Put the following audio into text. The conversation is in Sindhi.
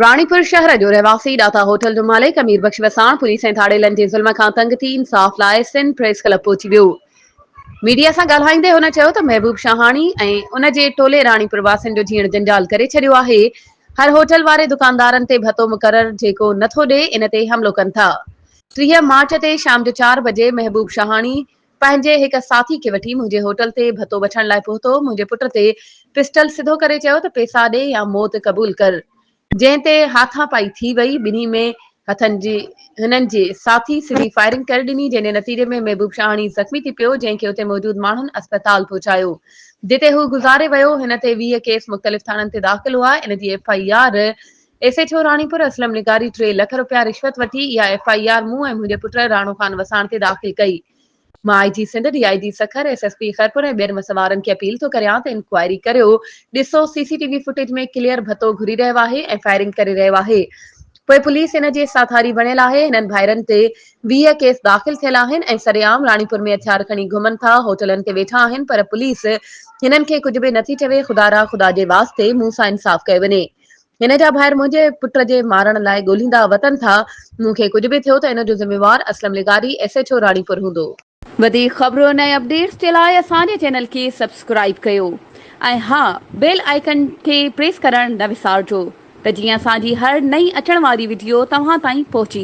راڻيپور شهر جو رهواسي ڏاتا هوٽل جو مالڪ امير بخش وساڻ پوليس ۽ ڌاڙيلن جي ظلم کان تنگ ٿي انصاف لاء سنڌ پريس ڪلب پهچي ويو. ميڊيا سان ڳالهائيندي هن چيو ته محبوب شاهاڻي ۽ ان جي ٽولي راڻيپور واسين جو جيئڻ جنجال ڪري ڇڏيو آهي، هر هوٽل واري دڪاندارن تي ڀتو مقرر جيڪو نٿو ڏي ان تي حملو ڪن ٿا. 30 مارچ تي شام جو چار بجي محبوب شاهاڻي پنهنجي هڪ ساٿي کي وٺي منهنجي هوٽل تي ڀتو وٺڻ لاء پهتو، منهنجي پٽ تي پسٽل سڌو ڪري چيو ته پيسا ڏي يا موت قبول ڪر، جنهن تي هاٿان پائي ٿي وئي، ٻنهي ۾ هٿن جي هنن جي ساٿي سڌي فائرنگ ڪري ڏني، جنهن جي نتيجي ۾ محبوب شاهاڻي زخمي ٿي پيو، جنهن کي اتي موجود ماڻهن اسپتال پهچايو، جتي هو گذاري ويو، هن تي 20 ڪيس مختلف ٿاڻن تي داخل هئا، ان جي F I R S H O Ranipur Aslam لغاري ٽي لک رپيا رشوت وٺي اها ايف I R مون ۽ منهنجي پٽ راڻو خان وساڻ تي داخل ڪئي. مان I G Sindh, D I G Sukkur, S S P Khairpur ۽ ٻين وس وارن کي اپيل ٿو ڪريان ته انڪوائري ڪريو ڏسو C C T V footage ۾ clear ڀتو گهري رهيو آهي ۽ فائرنگ ڪري رهيو آهي پوء پوليس ان جي ساٿاري بڻيل آهي هنن ڀائرن تي 20 ڪيس داخل ٿيل آهن ۽ سرعام راڻيپور ۾ هٿيار کڻي گهمن ٿا هوٽلن تي ويٺا آهن پر پوليس هنن کي ڪجهه به نٿي چوي خدارا خدا جي واسطي مون سان انصاف ڪيو وڃي. هن جا ڀائر منهنجي پٽ جي مارڻ لاء ڳولهيندا وتن ٿا، مون کي ڪجهه به ٿيو ته ان جو ذميوار اسلم لغاري ايس ايڇ او راڻيپور هوندو. وڌيڪ خبرن ۽ اپڊيٽس جي لاء اسان جي چينل کي سبسڪرائيب ڪيو ۽ ها بيل آئيڪن کي پريس ڪرڻ نه وسارجو ته جيئن اسان جي هر نئين اچڻ واري وڊيو توهان تائين پهچي.